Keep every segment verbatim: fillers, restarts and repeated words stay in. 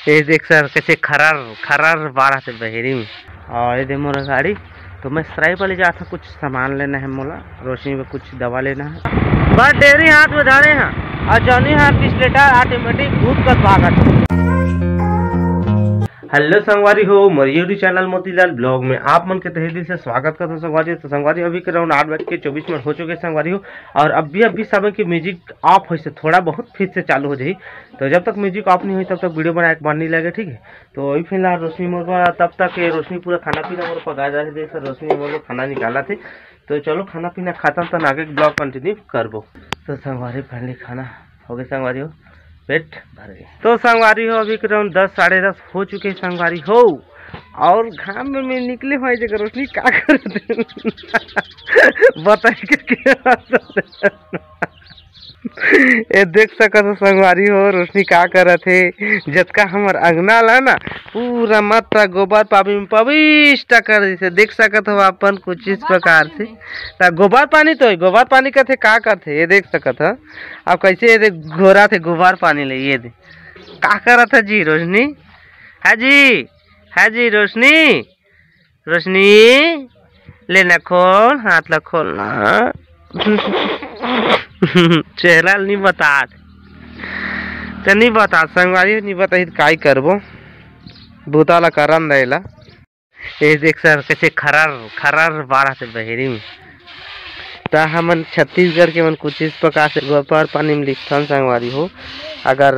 ये देख सर, कैसे खरर खरर बाढ़त हे बहेरी में। और ये दे मोर गाड़ी, तो मैं सरायपाली जात हूँ, कुछ सामान लेना है मोला, रोशनी में कुछ दवा लेना है। बस डेरी हाथ में धरे हैं और जौनी हाथ की स्लेटर ऑटोमेटिक भूत कस भागत। हेलो संगवारी हो, मोर YouTube चैनल मोतीलाल ब्लॉग में आप मन के तहे दिल से स्वागत करता हूँ संगवारी हो। तो संगवारी, अभी के राउंड आठ बज के चौबीस मिनट हो चुके हैं संगवारी हो, और अभी अभी सब के म्यूजिक ऑफ होइस, थोड़ा बहुत फिर से चालू हो जाही। तो जब तक म्यूजिक ऑफ नहीं होही, तब तक वीडियो बनाए के मन नहीं लगे, ठीक है। तो अभी फिलहाल रोशनी मोर बा, तब तक ये रोशनी पूरा खाना पीना मोर पका जा रही। देख सर, रोशनी मोर बा खाना निकालत हे। तो चलो, खाना पीना खतम, तहन आगे ब्लॉग कंटिन्यू करबो। तो संगवारी, फाइनली खाना हो गए संगवारी हो, पेट भर गए। तो संगवारी हो, अभी के राउंड दस, साढ़े दस हो चुके हैं संगवारी हो, और घाम में मैं निकले हुए जगह रोशनी का करत हे? बताई के क्या? ये देख सकत हो संगवारी हो, रोशनी का करत हे। जतका हमर अंगना ला ना, पूरा मात्रा गोबर पानी में पविष्ट कर दिसे। देख सकत हो अपन कुछ इस प्रकार से। ता गोबर पानी तो हे, गोबर पानी कथे का करथे, ये देख सकत हो। अब कैसे ये देख घोरत हे गोबर पानी ले, ये दे। का करत हे जी रोशनी? है जी, है जी रोशनी? रोशनी, ले ना खोल, हाथ ला खोल ना। चेहरा ला नहीं बता, तो नहीं बता संगवारी, नहीं बताही तो काई करबो, बूता ला करन दे ला। ये देख सर, कैसे खरर खरर बाढ़त हे बहेरी में। त हमन छत्तीसगढ़ के मन कुछ इस प्रकार से गोबर पानी में लिखथन संगवारी हो। अगर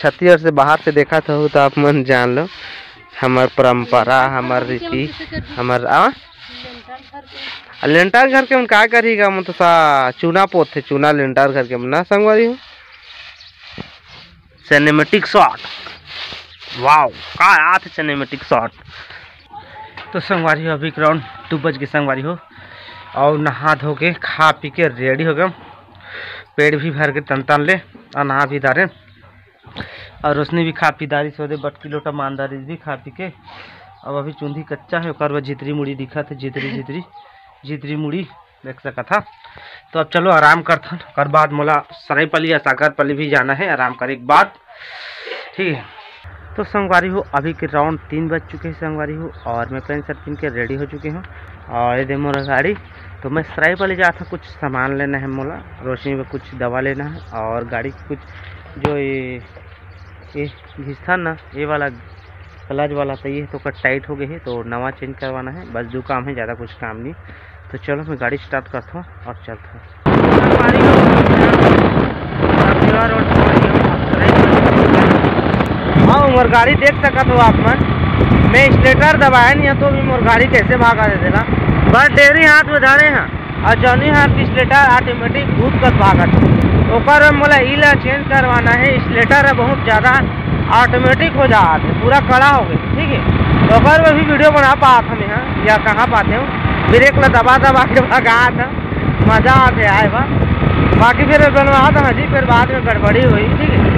छत्तीसगढ़ से बाहर से देखत हो तो आप मन जान लो, हमर परंपरा, हमर रीति, हमर आ आ लेंटर घर के मन का करही गा, मन तो सा चूना पोतथे, चूना लेंटर घर के मन ना संगवारी हो। सिनेमैटिक शॉट, वाओ, का आत हे सिनेमैटिक शॉट। तो संगवारी हो, अभी ग्राउंड दू बज के संगवारी हो, और नहा धो के खा पी के रेडी हो गए, पेट भी भर के तन तन ले, और नहा भी डारे, और रोशनी भी खा पी डारी, सोदे बटकी लोटा मान डारी भी खा पी के। अब अभी चुंदी कच्चा है, ओकर बाद झितरी मुड़ी दिखत हे, झितरी झितरी झितरी मुड़ी देख सकत हा। तो अब चलो आराम करथन, ओकर बाद मोला सरायपाली या सागरपाली भी जाना है आराम करे के बाद, ठीक है। तो संगवारी हो, अभी के राउंड तीन बज चुके हैं संगवारी हो, और मैं पैंट शर्ट पहन के रेडी हो चुके हूँ। और ये दे मोर गाड़ी, तो मैं सरायपाली जात हूँ, कुछ सामान लेना है मोला, रोशनी में कुछ दवा लेना है, और गाड़ी के कुछ जो ये, ये घिसथा ना, ये वाला क्लच वाला, तो ये तो ओकर टाइट हो गए है, तो नवा चेंज करवाना है। बस दो काम है, ज़्यादा कुछ काम नहीं। तो चलो, मैं गाड़ी स्टार्ट करता हूँ और चलता हूँ। हाँ, मोर गाड़ी देख सकत हो आप मन, मैं स्लेटर दबाया नहीं है, तो भी मोर गाड़ी कैसे भागा दे देला। बस डेरी हाथ में धरे हैं और जौनी हाथ की स्लेटर ऑटोमेटिक भूत कस भागत हे। ओकर में मोला ई ला चेंज करवाना है, स्लेटर है बहुत ज़्यादा ऑटोमेटिक हो जात हे, पूरा कड़ा हो गए, ठीक है। तो ओकर में भी वीडियो बना पात हमें, हाँ, या कहाँ पाते हो, ब्रेक ला दबा दबा के भगात हे, मज़ा आते आए बा। बाकी फिर बनवात हूँ जी, फिर बाद में गड़बड़ी हुई, ठीक है।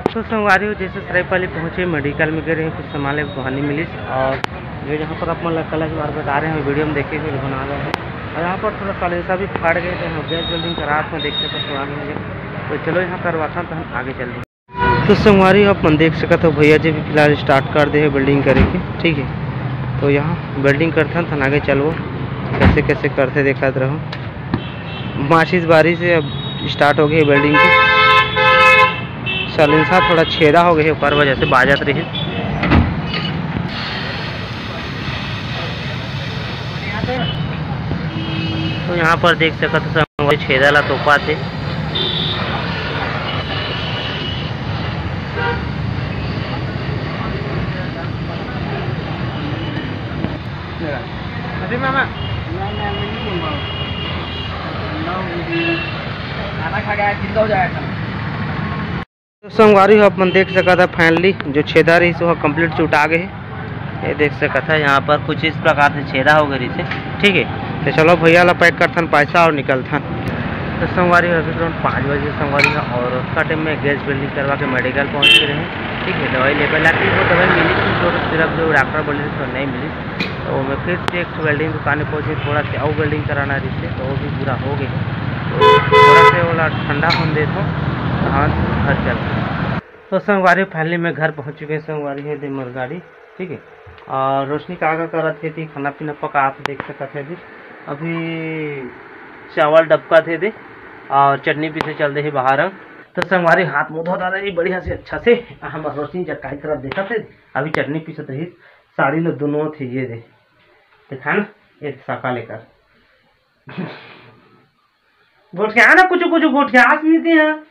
तो संगवारी हो, जैसे सरायपाली पहुँचे, मेडिकल में गए रहे, कुछ सामान लेके वहाँ नहीं मिलिस। और जो यहाँ पर आप मन ला क्लच मार बता रहे हैं, वीडियो में देखे हुए बना रहे हैं। और यहाँ पर थोड़ा साइलेंसर भी फाड़ गए थे, हम गैस वेल्डिंग करा, आप मन देख सकते हो, पुराने में। तो चलो, यहाँ करवाता हूँ, तो हम आगे चलते हैं। तो संगवारी हो, आप मन देख सकत हो, भैया जी भी फिलहाल स्टार्ट कर दे हे वेल्डिंग करे के, ठीक है। तो यहाँ वेल्डिंग करथन, तहन आगे चलबो, कैसे कैसे करथे देखत रहो। माचिस बारी से अब स्टार्ट हो गई वेल्डिंग के। साइलेंसर थोड़ा छेदा हो गई है, ओकर वजह से बाजत रही। तो यहाँ पर देख सकत हो, छेदा ला तोपा थे। अरे मामा, खाना खा गया, जिंदा हो जाएगा। तो संगवारी हो, आप मन देख सकत ह, फाइनली जो छेदा रहिस, वो कंप्लीट चुटा गए हे। ये देख सकत ह, यहाँ पर कुछ इस प्रकार से छेदा हो गए रहिस, ठीक है। तो चलो, भैया ला पैक करथन पैसा और निकलथन। तो संगवारी हो, अभी तुरंत पाँच बजे संगवारी हो, और उसका टाइम में गैस वेल्डिंग करवा के मेडिकल पहुँच के रहे। ठीक है, दवाई लेकर लाके वो दवाई मिली थी, जो सिरप जो डॉक्टर बोले थे, तो नहीं मिली। तो मैं फिर से एक ठो वेल्डिंग दुकान में पहुँचे, थोड़ा से और वेल्डिंग कराना रिहिसे, तो वो भी पूरा हो गया। तो थोड़ा से वाला ठंडा होने देता हूँ, हाँ, घर चल। तो संगवारी, फाइनली मैं घर पहुँच चुके हैं संगवारी, हे दे मोर गाड़ी। ठीक है, और रोशनी का आगा करत हे ती खाना पीना पका, आप देख सकत हे दी। अभी चावल डबका थे दे, और चटनी पीसे चल दे हे बाहर हम। तो संगवारी, हाथ मुंह धो डाले ही बढ़िया से, अच्छा से। हम रोशनी जब काहे तरफ देखत हे, अभी चटनी पीसत रही, साड़ी लो दोनों थे ये दे। देखा ना, ये साका लेकर। गोठिया ना कुछ कुछ, गोठिया आस नहीं थी यहाँ।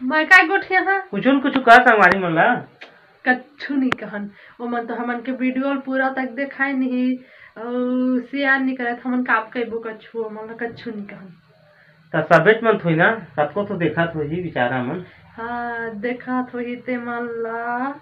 मैं काय गोठिया हाँ? कुछ न कुछ कह संगवारी मन ला। कच्छु नहीं कहन। वो मन तो हमन के वीडियो पूरा तक देखाए नहीं, और शेयर नहीं करत, हमन काप कैबो कच्छु, वो मन ला कच्छु नहीं कहन। त सबेच मन थोई ना, सबको तो देखत होही बेचारा मन। हाँ, देखत होही ते मन ला।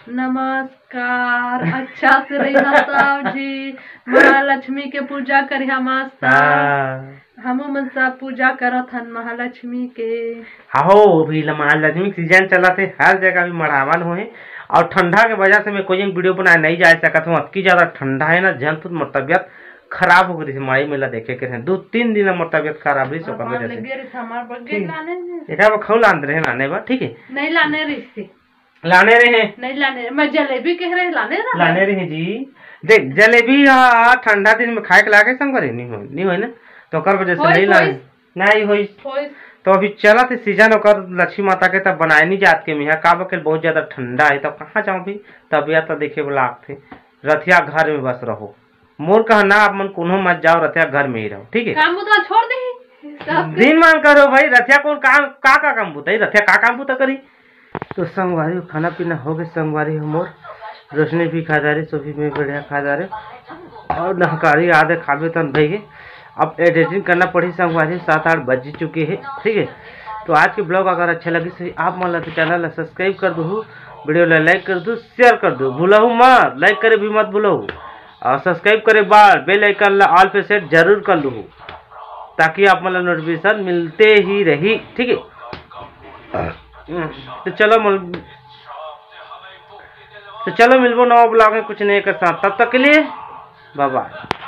नमस्कार, अच्छा से रहिहा सब जी। महालक्ष्मी के पूजा करिहा मस्त। हाँ। हमू मन सब पूजा करत हन महालक्ष्मी के। आहो, अभी ल-, महालक्ष्मी के सीजन चलत हे, हर जगह अभी मढ़ावन होहे, और ठंडा के वजह से मैं कोई एक वीडियो बनाए नहीं जा सकत हूँ। अतकी ज्यादा ठंडा है ना, जन तो मोर तबियत खराब हो गई थी, माई मेला देखे के रहे, दो तीन दिन मोर तबियत खराब रही, ओकर हमार वजह से। लगे रही, हमार बग्गे ठीक। लाने ने। एका बा खऊ लान रहे लाने बा, ठीक है। नहीं लाने रही थी। लाने रहे। नहीं लाने, मैं जलेबी कह रहे, लाने रहा। लाने रहे जी। देख, जलेबी हा ठंडा दिन में खाए के लागे संगवारी, नहीं होई, नहीं होई ना, तो ओकर वजह से होई, नहीं लाने। होई। नहीं होई। होई। तो अभी चलत हे सीजन ओकर लक्ष्मी माता के, तब बनाए नहीं जात के मिहा, का बा के बहुत ज्यादा ठंडा है, तब कहाँ जाऊँ भी, तबियत तो देखे वाला आथे। रथिया घर में बस रहो। मोर कहना, आप मन कोनो मत जाओ, रथिया घर में ही रहो, ठीक है? काम बुता छोड़ दे। सब दिन मान करो भाई, रथिया कौन काम, का, का काम बुता है? रथिया का काम बुता करी? तो संगवारी हो, खाना पीना हो गए संगवारी हो मोर। रोशनी भी खा जा रही, सोफी में बढ़िया खा जा रहे, और नहकारी आधे खाबे तन भई गे। अब एडिटिंग करना पड़ी संगवारी, सात आठ बज चुके हैं, ठीक है। तो आज के ब्लॉग अगर अच्छा लगी तो आप मन ला तो चैनल ला सब्सक्राइब कर दो, वीडियो ला लाइक कर दो, शेयर कर दो, भूलहू मत, लाइक करे भी मत भूलहू, और सब्सक्राइब करे बाद बेल आइकन ला ऑल पे सेट जरूर कर लूँ, ताकि आप मन ला नोटिफिकेशन मिलते ही रही, ठीक है। तो चलो मल-, तो चलो मिलबो नवा ब्लॉग में कुछ नए के साथ, तब तक के लिए बाय बाय।